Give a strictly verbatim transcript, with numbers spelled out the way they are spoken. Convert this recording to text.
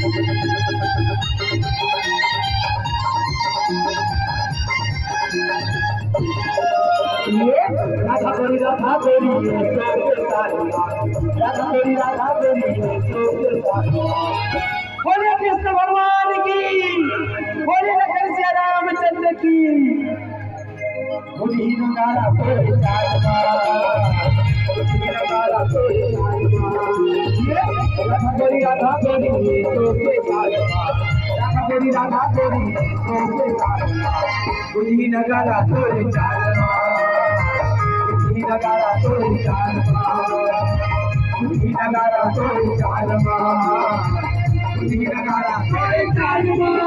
ये राधा गोरी, राधा गोरी, ये तो के सारी। राधा गोरी, राधा गोरी, ये तो के सारी। बोले कृष्ण भगवान की, बोले लखन सिया रामचंद्र की। बुढ़ी नगाड़ा तोरे चाल मा, बुढ़ी नगाड़ा तोरे चाल मा। ये राधा गोरी, राधा गोरी, ये तो के चाल मा। राधा गोरी, राधा गोरी, ये तो के चाल मा। बुढ़ी नगाड़ा तोरे चाल मा, बुढ़ी नगाड़ा तोरे चाल मा, बुढ़ी नगाड़ा तोरे चाल मा, बुढ़ी नगाड़ा तोरे चाल मा।